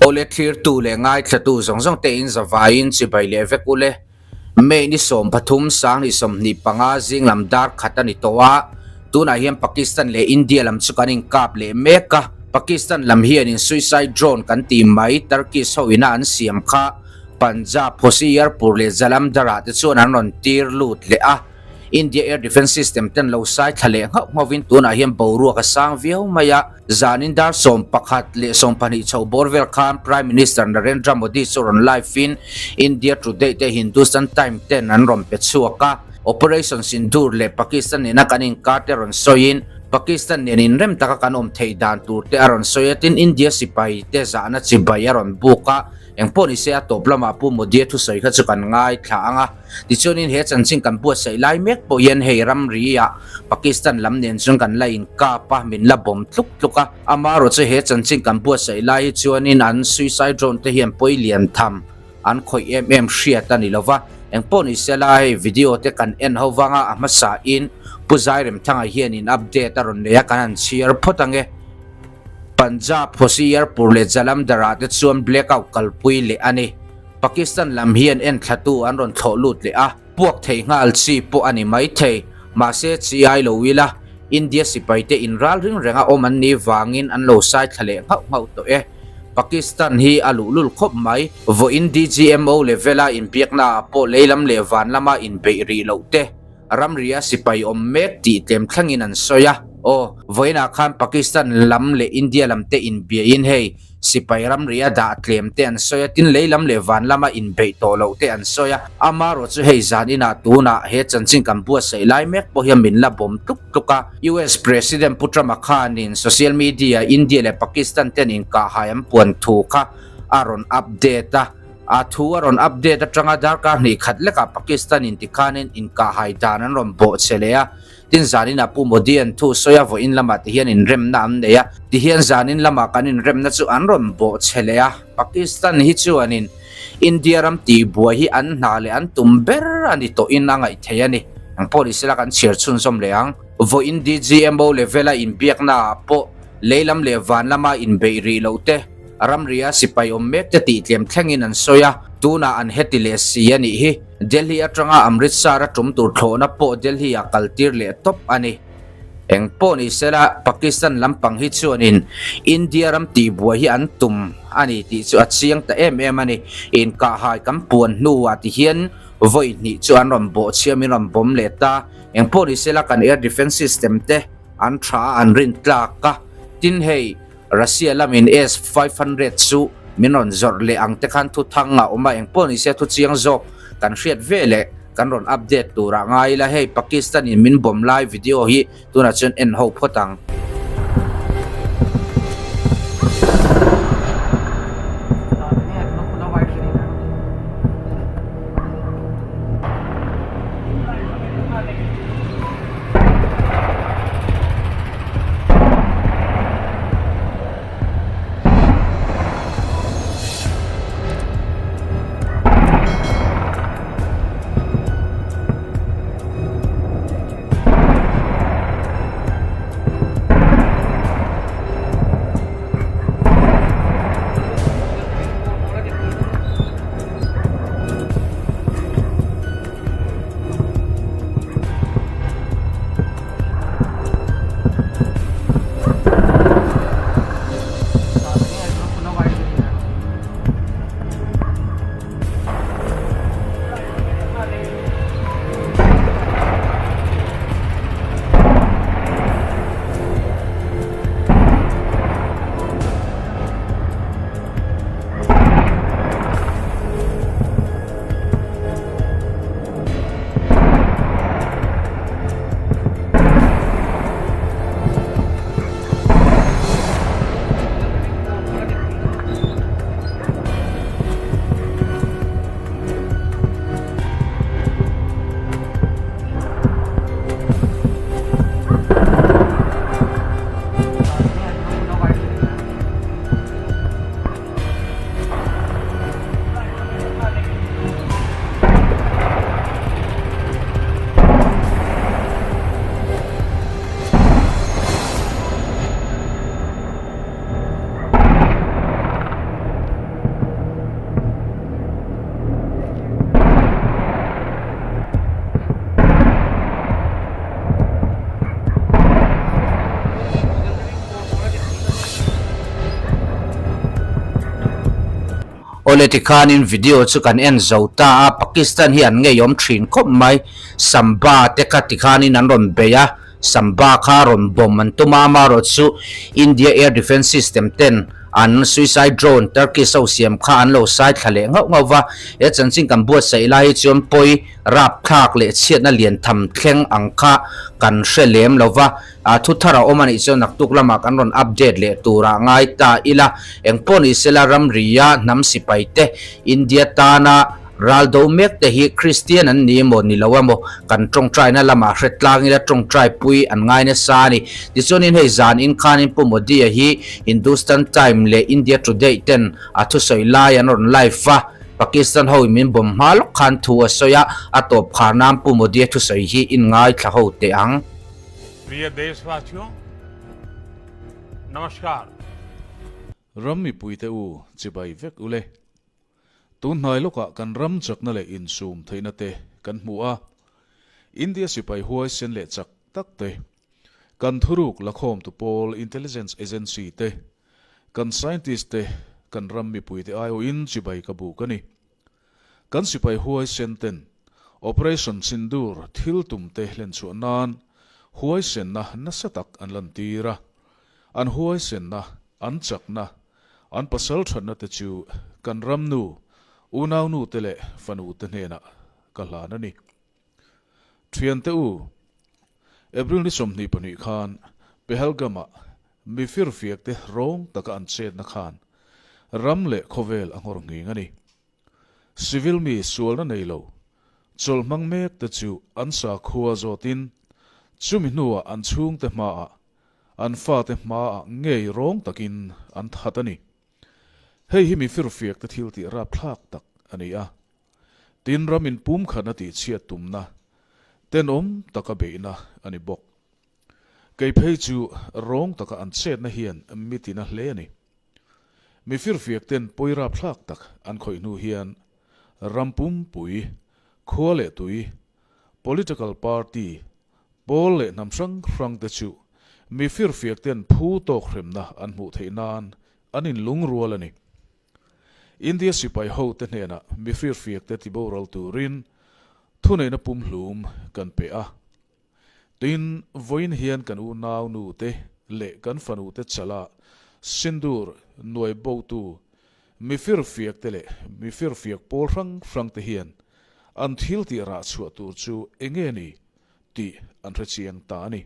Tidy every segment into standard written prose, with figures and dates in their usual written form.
Awle thlirtu leh ngaithlatu zawng zawng te in zavaiin chibai leh vek ule. May ni 13 2025 zing lam dar khat a ni tawh a, tunah hian Pakistan leh India lam chu kan inkap leh mek a. Pakistan lam hianin suicide drone kan tih mai Turkish ho ina an siam kha Punjab, Hoshiarpur leh Jalandhar ah te chuan an rawn tir lut leh a. India Air Defence System ten lo sai thla leh nghauh nghauhin tunah hian boruak a sang viau mai a. Zanin dar 11 leh 22 chho bawr vel khan Prime Minister Narendra Modi chu rawn live in India Today te Hindustan Time ten an rawn pe chhuak a. Operation Sindoor leh Pakistan nena kan inkar te rawn sawiin Pakistan nen inrem taka kan awm theih dan tur te a rawn sawi a, tin India sipai te zahna chibai a rawn buk a. Engpawh nise a tawp lamah Pu Modi-a thusawi kha chu kan ngaithla ang a. Tichuanin he chanchin kan buatsaih lai mek pawh hian hei ramri-ah Pakistan lam nen chuan kan la inkap a, min la bawm tluk tluk a. Amaherawh chu he chanchin kan buatsaih lai hi chuanin an suicide drone te hian pawi lian tham an khawih em em hriat a ni lo va. Engpawh ni sela hei video te kan en ho vanga a hmasain Pu Zairemthanga hianin update a rawn nei a, kan han chhiar phawt ang e. Punjab, Hoshiarpur leh Jalandhar-ah te chuan blackout kalpui leh a ni. Pakistan lam hian enthlatu an rawn thlawh lut leh a, puak thei nghal chi pawh a ni mai thei. Mahse, chi ai lo ila, India sipaite inral ring renga awm an nih vangin an lo sai thla leh nghauh nghauh tawh e. Pakistan hi a luhlul khawp mai. Vawiin DGMO level-a inbiaknaah pawh leilam leh van lama inbeih rih loh te, ramria sipai awm mek tih tlem thlengin an sawi a. Aw, vawiinah khan Pakistan lam leh India lam te inbiahin hei sipai ramria dah tlem te an sawi a, tin lei lam leh van lama inbeih tawh loh te an sawi a. Amaherawh chu hei zan inah tunah he chanchin kan buatsaih lai mek pawh hian min la bawm tluk tluk a. US President Pu Trump-a khanin social media India leh Pakistan ten inkahhai an puan thu kha a rawn update a. A thu a rawn update atanga darkar hnih khat lekah Pakistan in tikhanin inkahhai dan an rawn bawh che leh a, tin zanin ah Pu Modi an thu sawi a, vawiin lamah ti hian inremna an nei a, ti hian zanin lamah kan inremna chu an rawn bawh che leh a, Pakistan hi chuanin India ram tihbuai hi an hna leh an tum ber a ni tawhin a ngaih theih a ni. Engpawh ni sela kan chhiar chhunzawm leh ang. Vawiin DGMO level a inbiakna ah pawh lei lam leh van lama inbeih rih loh te, Ramria sipai awm mek te tih tlem thlengin an sawi a, tunah an heti leh si a nih hi. Delhi atanga Amritsar a tum tur thlawhna pawh Delhi ah kaltir leh tawp a ni. Eng pawh ni sela, Pakistan lampang hi chuanin India ram tihbuai hi an tum a ni tih chu a chiang ta em em a ni. Inkahhai kan puan hnuah ti hian vawi hnih chu an rawn bawhchhiam in rawn bawm leh ta. Eng pawh ni sela kan air defence system te an tha a, an rin tlak a. Tin hei. Russia lamin S-500 chu min rawn zawrh leh ang te khan thuthang a awm a, engpawh ni se thu chiang zawk kan hriat ve leh kan rawn update turah ngai ila hei Pakistan in min bomb lai video hi tunah chuan en ho phawt ang. Awle tikhanin video chu kan en zo ta a, Pakistan hi an ngeiawm thin khawp mai, Samba te kha tikhanin an rawn bei a, Samba kha rawn bomb an tum a, amaherawh chu India Air Defence System ten an suicide drone Turkish ho siam kha an lo sai thla leh nghauh nghauh va, he chanchin kan buatsaih lai hi chuan pawi rapthlak leh chhiatna lian tham thleng ang kha kan hre lem lo va. A thu thar a awm a nih chuan naktuk lamah kan rawn update leh turah ngai ta ila. Engpawh ni sela ramria hnam sipai te India tana ral do mek te hi Kristian an ni emaw ni lo emaw kan tawngtaina lamah hre tlang ila tawngtai pui an ngai nasa a ni. Tichuanin hei zan in khanin Pu Modi-a hi Hindustan Time leh India Today ten a thusawi lai an rawn live a, Pakistan ho in min bawm hma lawk khan thu a sawi a, a tawp khar nan Pu Modi-a thusawi hi in ngaithla ho teh ang. Priya deshvasiyo, Namaskar. Ram mipuite u chibai vek ule. Tun hnai lawkah kan ram chakna leh insum theihna te kan hmu a. India sipai huaisen leh chak tak te, kan thuruk lakhawmtu pawl intelligence agency te, kan scientist te kan ram mipuite aiawhin chibai ka buk a ni. Kan sipai huaisen ten Operation Sindoor thil tum te hlenchhuah nan huaisenna nasa tak an lantir a. An huaisenna, an chakna, an pasal thatna te chu kan ram nu, unau nu te leh fanu te hnenah ka hlan a ni. Thiante u, April ni 22 khan Pahalgam-ah mi firfiak te rawng taka an chetna khan ram leh khawvel a nghawr nghing a ni. Civil mi sualna nei lo, chawlh hmang mek te chu an sakhua zawtin chumi hnuah an chhungte hmaah, an fate hmaah ngei rawng takin an that a ni. Hei hi mi firfiak te thil tih rapthlak tak a ni a. Tin ram inpumkhatna tihchhiat tumna, tenawm taka beihna a ni bawk. Kei phei chu rawng taka an chetna hian mi tina hle a ni. Mi firfiak ten pawi rapthlak tak an khawih hnu hian ram pumpui, khua leh tui, political party, pawl leh hnam hrang hrang te chu mi firfiak ten phu tawk hremna an hmuh theih nan an inlungrual a ni. India sipai ho te hnenah mi firfiak te tiboral turin thuneihna pumhlum kan pe a. Tin, vawiin hian kan unau nu te leh kan fanu te chalah sindur nuai botu mi firfiak te leh mi firfiak pawl hrang hrang te hian an thil tih rah chhuah tur chu enge ni tih an hre chiang ta a ni.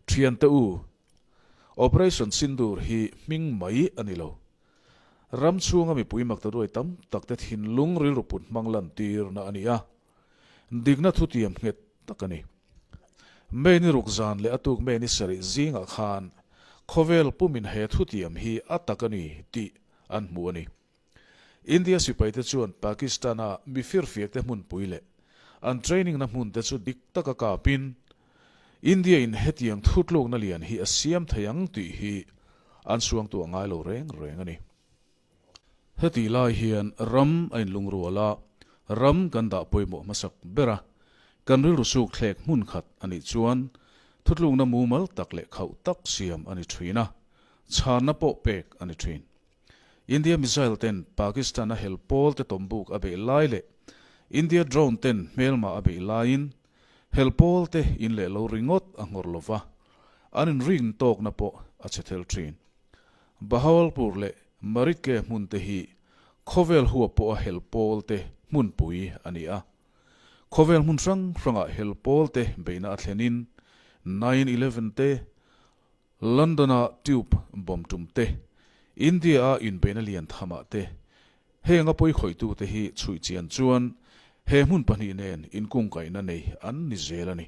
Thiante u, Operation Sindur hi hming mai a ni lo. Ram chhunga mipui maktaduai tam tak te thinlung rilru put hmang lantirna a ni a. Dikna thutiam nghet tak a ni. May ni ruk zan leh a tuk May ni sarih zingah khan khawvel pumin he thutiam hi a tak a ni tih an hmu a ni. India sipaite chuan Pakistan-a mi firfiakte hmunpui leh an training-na hmunte chu dik taka kapin India-in hetiang thutlukna lian hi a siam thei ang tih hi an suangtuah ngai lo reng reng a ni. Hetih lai hian ram a inlungrual a, ram kan dah pawimawh hmasak ber a, kan rilru suk thlek hmun khat a nih chuan thutlukna mumal tak leh khauh tak siam a ni thin a, chhanna pawh pek a ni thin. India missile ten Pakistan a hel pawl te tawmbuk a beih lai leh India drone ten hmelma a beih laiin hel pawl te in leh lo ringawt a nghawr lova, an inring tawkna pawh a chhe thel thin. Bahawalpur leh Maritke hmun te hi khawvel huap pawha hel pawl te hmunpui a ni a. Khawvel hmun hrang hrangah hel pawl te beihna a thlenin 9/11 te, London-a tube bomb tum te, India-a inbeihna lian thamah te, heng a pawikhawihtu te hi chhuih chian chuan he hmun pahnih nen inkungkaihna nei an ni zel a ni.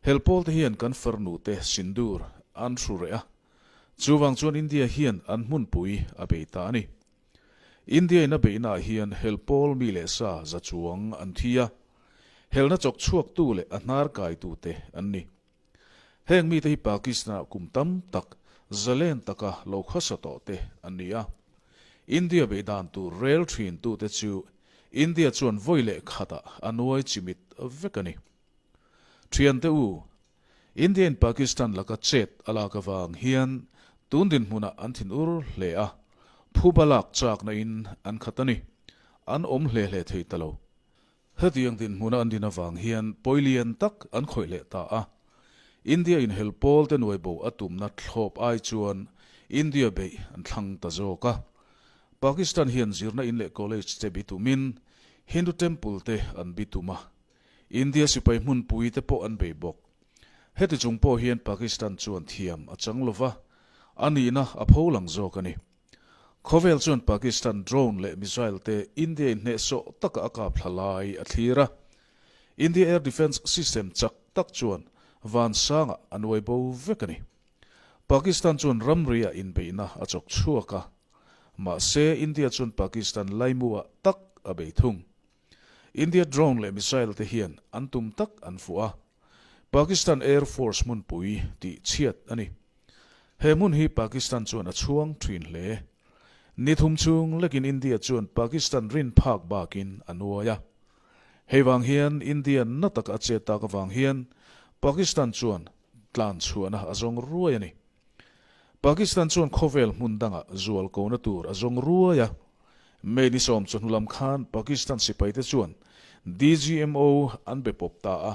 Hel pawl te hian kan farnu te sindur an hru reh a, chuvang chuan India hian an hmunpui a bei ta a ni. India in a beihna ah hian hel pawl mi leh sa za chuang an thi a, helna chawk chhuak tu leh a hnar kai tu te an ni. Heng mite hi Pakistan ah kum tam tak zalen taka lo khawsa tawh te an ni a. India beih dan tur rel thin tu te chu India chuan vawi leh khatah a nuai chimit vek a ni. Thiante u, India in Pakistan laka chet a lak avang hian tun dinhmunah an thin ur hle a. Phuba lak chakna in an khat a ni. An awm hle hle thei ta lo. Hetiang dinhmuna an din avang hian pawi lian tak an khawih leh ta a. India in hel pawl te nuai bo a tumna thlawp ai chuan India beih an thlang ta zawk a. Pakistan hian zirna in leh college te bitumin Hindu temple te an bitum a. India sipai hmunpui te pawh an bei bawk. Heti chung pawh hian Pakistan chuan thiam a chang lova, a nihna a pho lang zawk a ni. Khawvel chuan Pakistan drone leh missile te India in hnehsawh taka a kap thla lai a thlir a. India air defence system chak tak chuan vansangah a nuai bo vek a ni. Pakistan chuan ramri-ah inbeihna a chawk chhuak a, mahse India chuan Pakistan laimu-ah tak a bei thung. India drone leh missile te hian an tum tak an fuh a, Pakistan Air Force hmunpui tih chhiat a ni. He hmun hi Pakistan chuan a chhuang thin hle. Ni thum chung lekin India chuan Pakistan rin phak bakin a nuai a. Hei vang hian India na taka a chet tak avang hian Pakistan chuan tlan chhuahna a zawng ruai a ni. Pakistan chuan khawvel hmun dangah zual kona tur a zawng ruai a. May ni sawm chawhnu lam khan Pakistan sipaite chuan DGMO an be pawp ta a.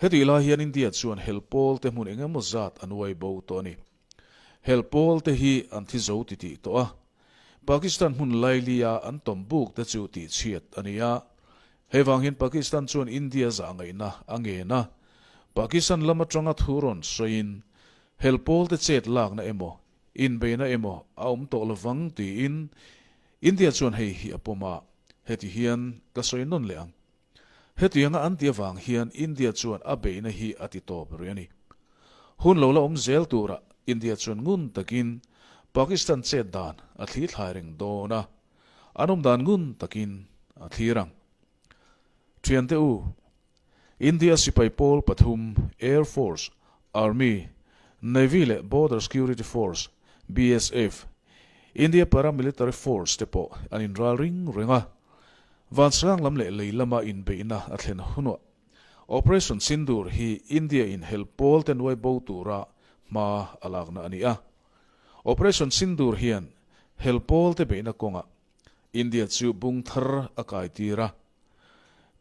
Hetih lai hian India chuan hel pawl te hmun eng emaw zat an uai bo tawh a ni. Hel pawl te hi an thi zo titih tawh a. Pakistan hmun lailia an tawm buk te chu tihchhiat a ni a. Hei vang hian Pakistan chuan India zah ngaihna a ngen a. Pakistan lam atanga thu rawn sawiin hel pawl te chet lakna emaw Inbeihna emaw a awm tawh lovang tiin India chuan hei hi a pawm a, heti hian ka sawi nawn leh ang. Hetianga an ti avang hian India chuan a beihna hi a ti tawp rih a ni. Hun lo la awm zel turah India chuan ngun takin Pakistan chet dan a thli thlai reng dawn a, an awm dan ngun takin a thlir ang. Thiante u, India sipai pawl pathum, Air Force, Army, Navy leh Border Security Force, BSF, India Paramilitary Force te pawh an inral ring reng a. Vansang lam leh lei lama inbeihna a thlen hunah Operation Sindoor hi India in hel pawl te nuai bo tura hma a lakna a ni a. Operation Sindoor hian hel pawl te beihna kawngah India chu bung thar a kai tir a,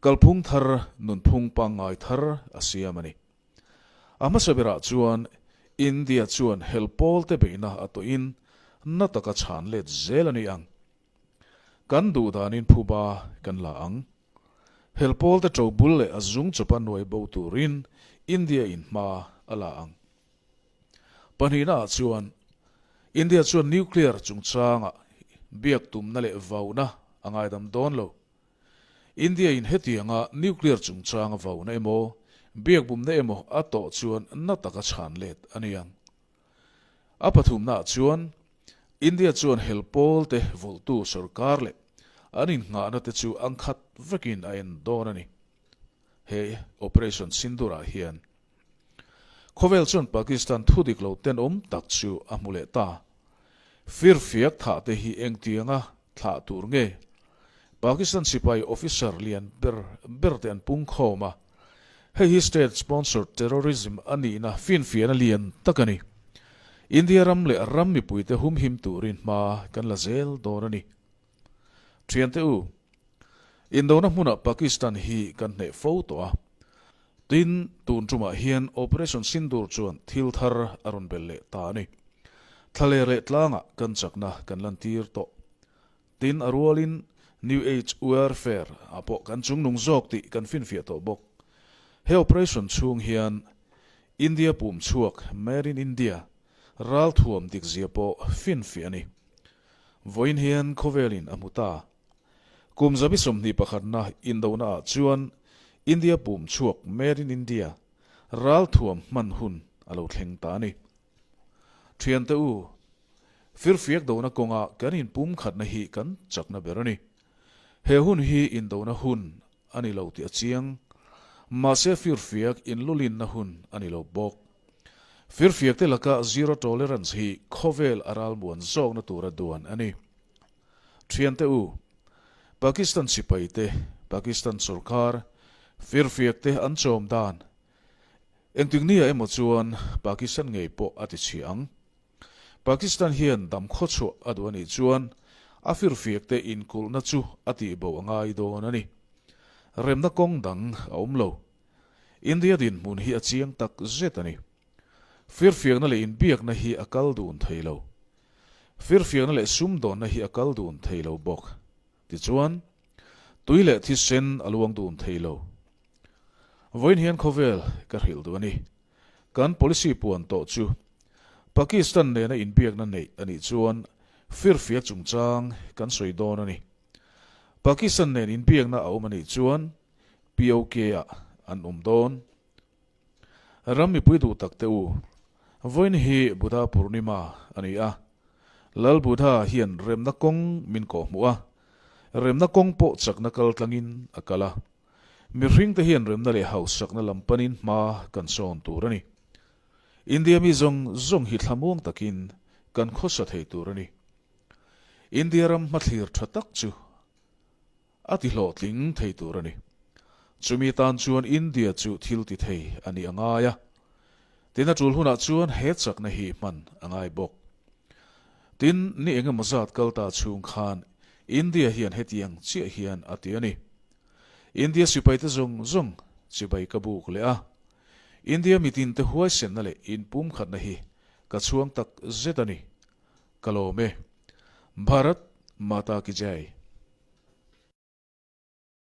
kalphung thar nunphung pangngai thar a siam a ni. A hmasa berah chuan India chuan hel pawl te beihna a tawhin na taka chhan let zel a ni ang. Kan duh danin phuba kan la ang. Hel pawl te to bul leh a zung chawpa nuai bo turin India in hma a la ang. Pahnihnaah chuan India chuan nuclear chungchangah biak tumna leh vauna a ngaidam dawn lo. India in hetianga nuclear chungchanga vauna emaw, biak bumna emaw a tawh chuan na taka chhan let a ni ang. A pathumnaah chuan India chuan hel pawlte vulhtu sorkar leh an innghahna te chu ang khat vekin a en dawn a ni. He Operation Sindoor-ah hian khawvel chuan Pakistan thu dik lo tenawm tak chu a hmu leh ta. Firfiak thah te hi engtianga thlah tur nge? Pakistan sipai officer lian ber ber te an pung khawm a, hei hi state sponsored terrorism a nihna finfiahna lian tak a ni. India ram leh ram mipuite humhim turin hma kan la zel dawn a ni. Thiante u, Indona hmunah Pakistan hi kan hneh fo tawh a. Tin, tun tumah hian Operation Sindoor chuan thil thar a rawn bel leh ta a ni. Thlaler leh tlangah kan chakna kan lantir tawh. Tin, a rualin New Age Warfare ah pawh kan chungnung zawk tih kan finfiah tawh bawk. He operation chhung hian India pum chhuak Made in India ralthuam dikzia pawh finfiah a ni. Vawiin hian khawvelin a hmu ta. Kum zabi 21 na indona ah chuan India pum chhuak Made in India ralthuam hman hun a lo thleng ta a ni. Thiante u, firfiak dona kawnga kan inpum khatna hi kan chakna ber a ni. He hun hi indona hun a ni lo tih a chiang. Mahse firfiak inlulinna hun a ni lo bawk. Firfiakte laka zero tolerance hi khawvel a ralmuan zawkna tura duan a ni. Thiante u, Pakistan sipaite, Pakistan sorkar, firfiakte an chawm dan engtik nia emaw chuan Pakistan ngei pawh a ti chhia ang. Pakistan hian dam khawchhuah a duh a nih chuan a firfiakte inkulhna chu a tihbo a ngai dawn a ni. Remna kawng dang a awm lo. India dinhmun hi a chiang tak zet a ni. Firfiakna leh inbiakna hi a kal dun thei lo. Firfiakna leh sumdawnna hi a kal dun thei lo bawk. Tichuan, tui leh thisen a luang dun thei lo. Vawiin hian khawvel ka hrilh duh a ni. Kan policy puan tawh chu Pakistan nena inbiakna neih a nih chuan firfiak chungchang kan sawi dawn a ni. Pakistan nen inbiakna a awm a nih chuan POK-ah an awm dawn. Ram mipui duh tak te u, vawiin hi Buddha Purnima a ni a. Lal Buddha hian remna kawng min kawhhmuh a, remna kawng pawh chakna kal tlangin a kal a. Mihring te hian remna leh hausakna lam panin hma kan sawn tur a ni. India mi zawng zawng hi thlamuang takin kan khawsa thei tur a ni. India ram hmathlir tha tak chu a ti hlawhtling thei tur a ni. Chumi tan chuan India chu thil ti thei a nih a ngai a. Tin a tul hunah chuan he chakna hi hman a ngai bawk. Tin, ni engemaw zat kal ta chhung khan India hian hetiang chiah hian a ti a ni. India sipaite zawng zawng chibai ka buk leh a. India mitinte huaisenna leh inpumkhatna hi ka chhuang tak zet a ni. Ka lawm e. Bharat Mata ki Jai.